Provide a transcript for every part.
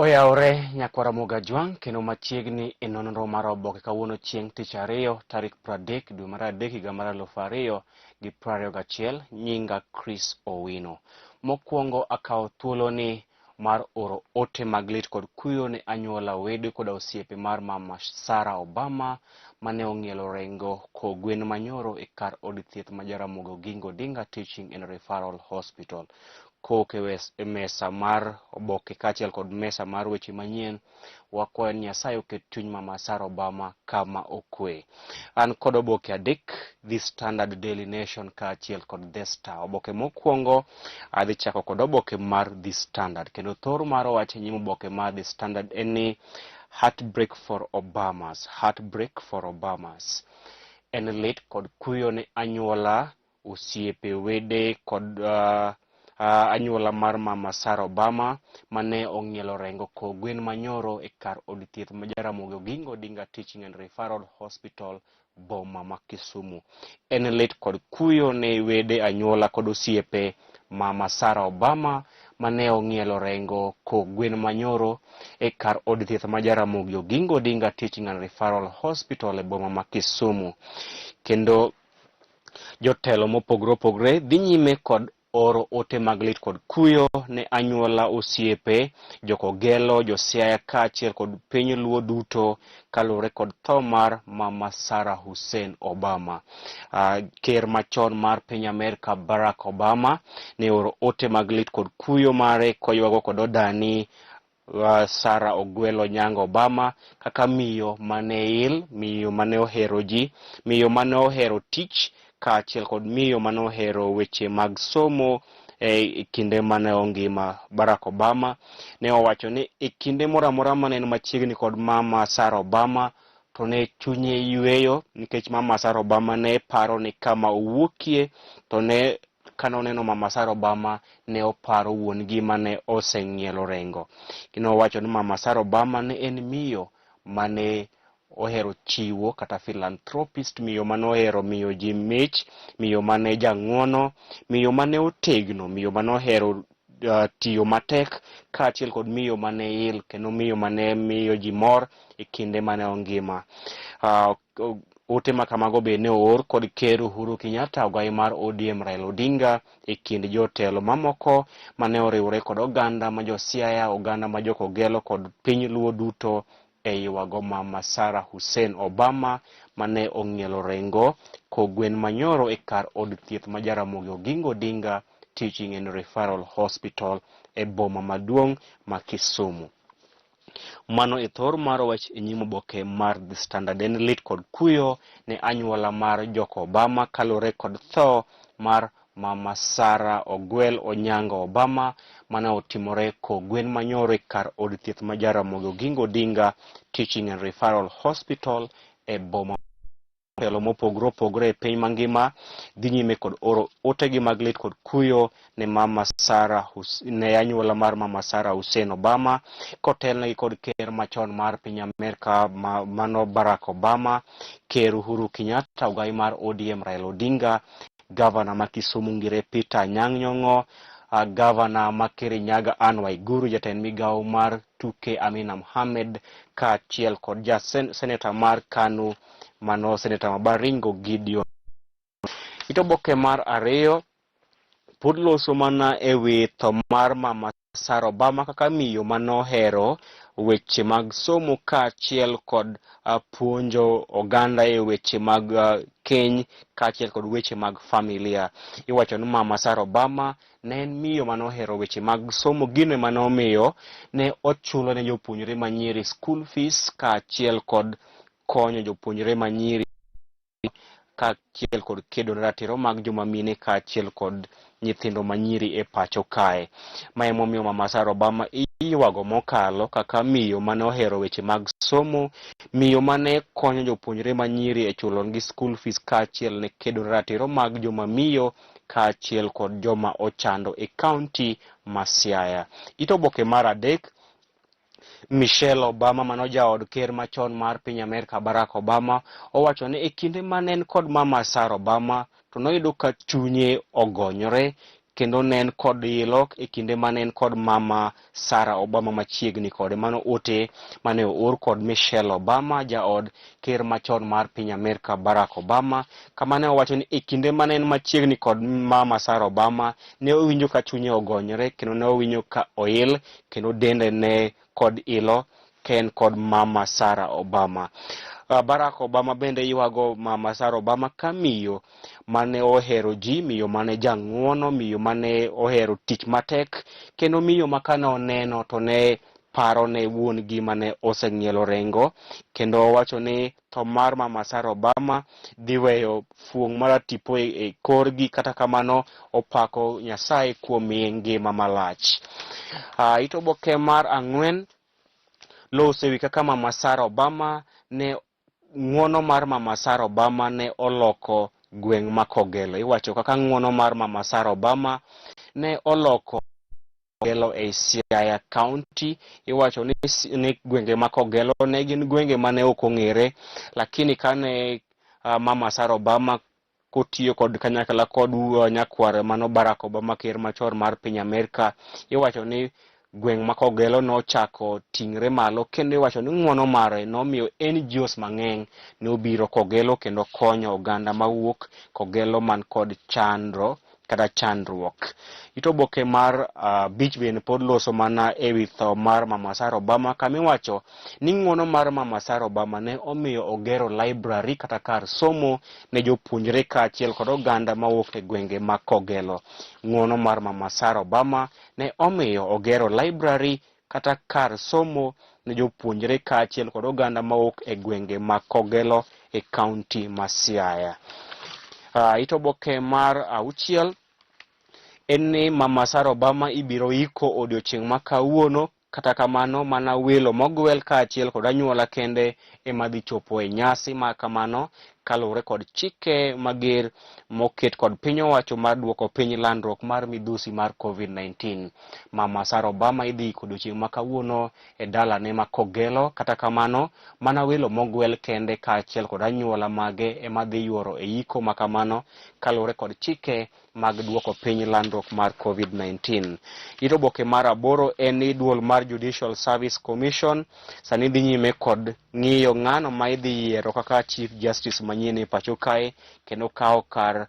Oyawore nyakwara Mogajwang' kendo machiegni e nonro mar oboke kawuono chieng' tich ariyo tarik 30 dwe mar adek higa mar 2021. Nyinga Chris Owino. Mokwongo akawo thuoloni mar oro ote mag lit kod kuyo ne anyuola, wede koda osiepe mar mama Sarah Obama mane ong'ielo rengo kogwen manyoro e kar od thieth ma Jaramogi Oginga Odinga Teaching and Referral Hospital. Kowuok e mesa mar oboke kaachiel kod mesa mar weche manyien, wakwayo ni Nyasaye oket chuny mama Sarah Obama kama okwe. An kod oboke adek, The Standard, Daily Nation kaachiel kod The Star. Oboke mokwongo adhi chako kod oboke mar The Standard, kendo thor mar wach e nyim oboke mar The Standard en ni "Heartbreak for Obamas, heartbreak for Obamas." En lit kod kuyo ne anyuola, osiepe, wede kod anyuola mar mama Sarah Obama mane ong'ielo rengo kogwen manyoro e kar od thieth ma Jaramogi Oginga Odinga Teaching and Referral Hospital, boma ma Kisumu. En lit kod kuyo ne wede, anyuola kod osiepe mama Sarah Obama mane ong'ielo rengo kogwen manyoro e kar od thieth ma Jaramogi Oginga Odinga Teaching and Referral Hospital e boma ma Kisumu. Kendo jotelo mopogore opogore dhi nyime kod oro ote mag lit kod kuyo ne anyuola, osiepe, jokogelo, josiaya kaachiel kod piny Luo duto kaluwore kod tho mar mama Sarah Hussein Obama. Ker machon mar piny Amerka Barack Obama ne oro ote mag lit kod kuyo mare koywago kod odani Sarah Ogwelo Nyango Obama kaka miyo mane il, miyo mane ohero ji, miyo mane ohero tich kaachiel kod miyo mane ohero weche mag somo e kinde mane ongima. Barack Obama ne owacho ni e kinde moro amora mane en machiegni kod mama Sarah Obama to ne chunye yweyo nikech mama Sarah Obama ne paro ni kama owuokie, to ne kane oneno mama Sarah Obama ne oparo wuon gi mane oseng'ielo rengo. Kendo owacho ni mama Sarah Obama ne en miyo mane ohero chiwo kata philanthropist, miyo mane ohero miyo ji mich, miyo mane jang'uono, miyo mane otegno, miyo mane ohero tiyo matek kaachiel kod miyo mane il kendo miyo mane miyo ji mor e kinde mane ongima. Ote ma kamago be ne oor kod Ker Uhuru Kenyatta, ogai mar ODM Raila Odinga e kind jotelo mamoko mane oriwore kod oganda ma jo Siaya, oganda ma jo Kogelo kod piny Luo duto e ywago mama Sarah Hussein Obama mane ong'ielo rengo kogwen manyoro e kar od thieth ma Jaramogi Oginga Odinga Teaching and Referral Hospital e boma maduong' ma Kisumu. Mano e thor mar wach e nyim oboke mar The Standard. En lit kod kuyo ne anyuola mar jok Obama kaluwore kod tho mar mama Sarah Ogwel Onyango Obama mane otimore kogwen manyoro e kar od thieth ma Jaramogi Oginga Odinga Teaching and Referral Hospital e boma. Jotelo mopogore opogore e piny mangima dhi nyime kod oro otegi mag lit kod kuyo ne mama Sarah, ne anyuola mar mama Sarah Hussein Obama kotelnegi kod ker machon mar piny Amerka mano Barack Obama, Ker Uhuru Kenyatta, ogai mar ODM Raila Odinga, Gavana ma Kisumu Ngire Peter Anyang' Nyong'o, Gavana ma Kirinyaga Anne Waiguru, jatend migawo mar tuke Amina Mohamed kaachiel kod ja seneta mar KANU mano seneta ma Baringo Gideon. It oboke mar ariyo pod loso mana e wi tho mar mama Sarah Obama kaka miyo manohero weche mag somo kaachiel kod puonjo oganda e weche mag keny kaachiel kod weche mag familia. Iwacho ni mama Sarah Obama ne en miyo manohero weche mag somo, gino ema omiyo ne ochulo ne jopuonjre manyiri school fees kaachiel kod konyo jopuonjre manyiri kaachiel kod kedo ne ratiro mag joma mine kaachiel kod nyithindo manyiri e pacho kae. Ma emomiyo mama Sarah Obama iywago mokalo kaka miyo mane ohero weche mag somo, miyo mane konyo jopuonjre manyiri e chulonegi school fees kaachiel ne kedo ne ratiro mag joma miyo kaachiel kod joma ochando e kaunti ma Siaya. It oboke mar adek, Michelle Obama mano jaod ker machon mar piny Amerka Barack Obama owacho ni e kinde mane en kod mama Sarah Obama to noyudo ka chunye ogonyore. kendo ne en kod ilo e kinde mane en kod mama Sarah Obama machiegni kode. Mano ote mane oor kod Michelle Obama, jaod ker machon mar piny Amerka Barack Obama, kama ne owacho ni e kinde mane en machiegni kod mama Sarah Obama, ne owinjo ka chunye ogonyore kendo ne owinjo ka oil kendo dende ne kod ilo ka en kod mama Sarah Obama. Barack Obama bende ywago mama Sarah Obama ka miyo mane ohero ji, miyo mane jang'uono, miyo mane ohero tich matek, kendo miyo ma kane oneno to ne paro ne wuon gi mane oseng'ielo rengo, kendo owacho ni tho mar mama Sarah Obama dhi weyo fuong' mar tipo e korgi, kata kamano opako Nyasaye kuom miye ngima malach. It oboke mar ang'wen loso ewi kaka mama Sarah Obama ne ng'uono mar mama Sarah Obama ne oloko gweng' ma Kogelo. Iwacho kaka ng'uono mar mama Sarah Obama ne oloko Kogelo e Siaya County. Iwacho ni gwenge ma Kogelo ne gin gwenge mane ok ong'ere, lakini kane mama Sarah Obama kotiyo kod kanyakla kod nyakware mano Barack Obama ker machon mar piny Amerka, iwacho ni gweng' ma Kogelo nochako ting're malo, kendo iwacho ni ng'uono mare nomiyo NGOs mang'eny ne obiro Kogelo kendo konyo oganda mawuok Kogelo man kod chandro kata chandruok. It oboke mar abich bende pod loso mana ewi tho mar mama Sarah Obama, kamiwacho ni ng'uono mar mama Sarah Obama ne omiyo ogero library kata kar somo ne jopuonjre kaachiel kod oganda mawuok e gwenge ma Kogelo. Ng'uono mar mama Sarah Obama ne omiyo ogero library kata kar somo ne jopuonjre kaachiel kod oganda mawuok e gwenge ma Kogelo e kaunti ma Siaya. It oboke mar auchiel en ni mama Sarah Obama ibiro iko odiochieng' ma kawuono, kata kamano mana welo mogwel kaachiel kod anyuola kende ema dhi chopo e nyasi ma kamano kaluwore kod chike mager moket kod piny owacho mar duoko piny landruok mar midhusi mar COVID-19. Mama Sarah Obama idhi iko odiochieng' ma kawuono e dalane ma Kogelo, kata kamano mana welo mogwel kende kaachiel kod anyuola mage ema dhi yuoro e iko ma kamano kaluwore kod chike mag duoko piny landruok mar COVID-19. It oboke mar aboro en ni duol mar Judicial Service Commission sani dhi nyime kod ng'iyo ng'ano ma idhi yiero kaka Chief Justice manyien e pacho kae kendo kawo kar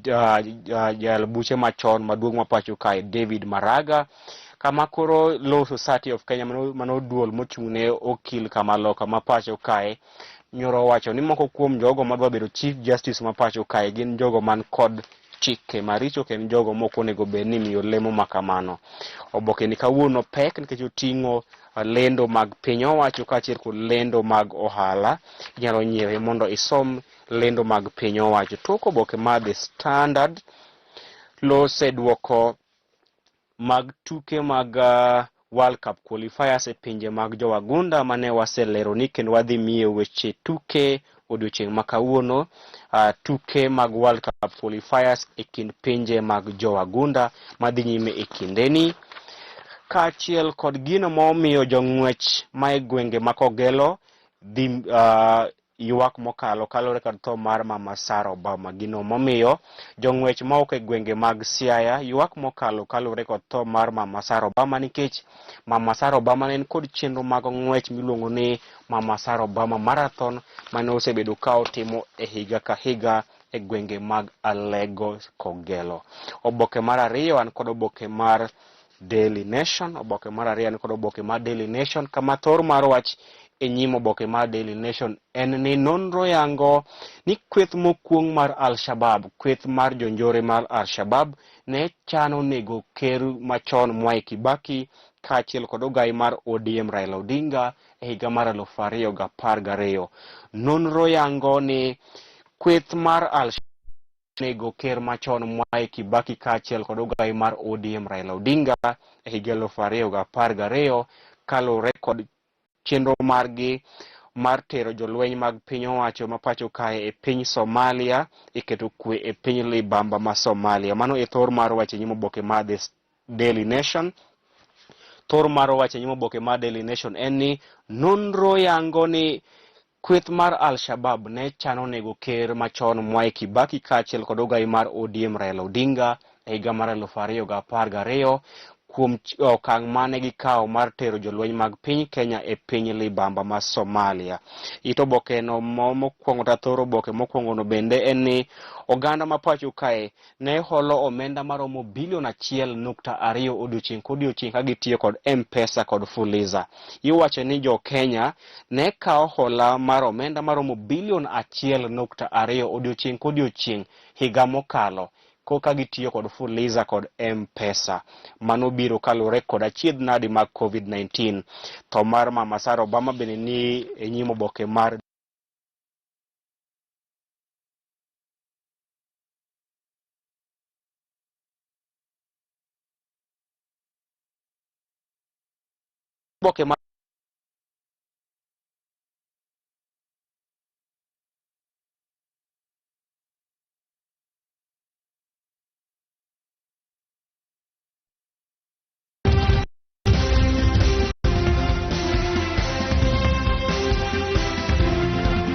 jayal buche machon maduong' ma pacho kae David Maraga, kama koro Law Society of Kenya mano duol mochung' ne okil kamaloka ma pacho kae nyoro wacho ni moko kuom jogo madwa bedo Chief Justice ma pacho kae gin jogo man kod chike maricho kendo jogo mok onego bed ni imiyo lemo ma kamano. Oboke ni kawuono pek nikech oting'o lendo mag piny owacho kaachiel kod lendo mag ohala. Inyalo nyiewe mondo isom lendo mag piny owacho. Tok oboke mar The Standard loseduoko mag tuke mag World Cup qualifiers e pinje mag jowagunda mane waselero ni kendo wadhi miyo weche tuke odiochieng' ma kawuono, tuke mag World Cup qualifiers e kind pinje mag jowagunda madhi nyime e kindeni, kaachiel kod gino momiyo jong'wech ma e gwenge ma Kogelo dhi ywak mokalo kaluwore kod tho mar mama Sarah Obama. Gino momiyo jong'wech mawuok e gwenge mag Siaya ywak mokalo kaluwore kod tho mar mama Sarah Obama, nikech mama Sarah Obama ne en kod chenro mag ng'wech miluongo ni Mama Sarah Obama Marathon mane osebedo ka otimo e higa ka higa e gwenge mag Alego Kogelo. Oboke mar ariyo an kod oboke mar Daily Nation. Oboke mar ariyo an kod oboke mar Daily Nation, kama thor mar wach e nyim oboke mar Daily Nation en ni nonro yango ni kweth mokuong' mar Al-Shabaab, kweth mar jonjore mar Al-Shabaab ne chano nego ker machon Mwai Kibaki kaachiel kod ogai mar ODM Raila Odinga e higa mar 2012. Nonro yango ni kweth mar Al-Shabaab nego ker machon Mwai Kibaki kaachiel kod ogai mar ODM Raila Odinga e higa 2012 kaluwore kod chenro margi mar tero jolweny mag piny owacho ma pacho kae e piny Somalia e keto kwe e piny libamba ma Somalia. Mano e thor mar wach e nyim oboke mar The Daily Nation. Thor mar wach e nyim oboke mar Daily Nation en ni nonro yango ni kweth mar Al-Shabaab ne chano nego ker machon Mwai Kibaki kaachiel kod ogai mar ODM Raila Odinga e higa mar 2012 kuom okang' mane gikawo mar tero jolweny mag piny Kenya e piny libamba ma Somalia. It oboke no mokwongo ta thor oboke mokwongo no bende en ni oganda ma pacho kae ne holo omenda maromo bilion 1.2 odiochieng' kodiochieng' ka gitiyo kod M-Pesa kod Fuliza. Iwacho ni jo Kenya ne kawo hola mar omenda maromo bilion 1.2 odiochieng' kodiochieng' higa mokalo koka gitiyo kod Fuliza kod M-Pesa. Mano biro kaluwore kod achiedh nadi mag COVID-19. Tho mar Mama Sarah Obama bende ni e nyim oboke mar oboke mar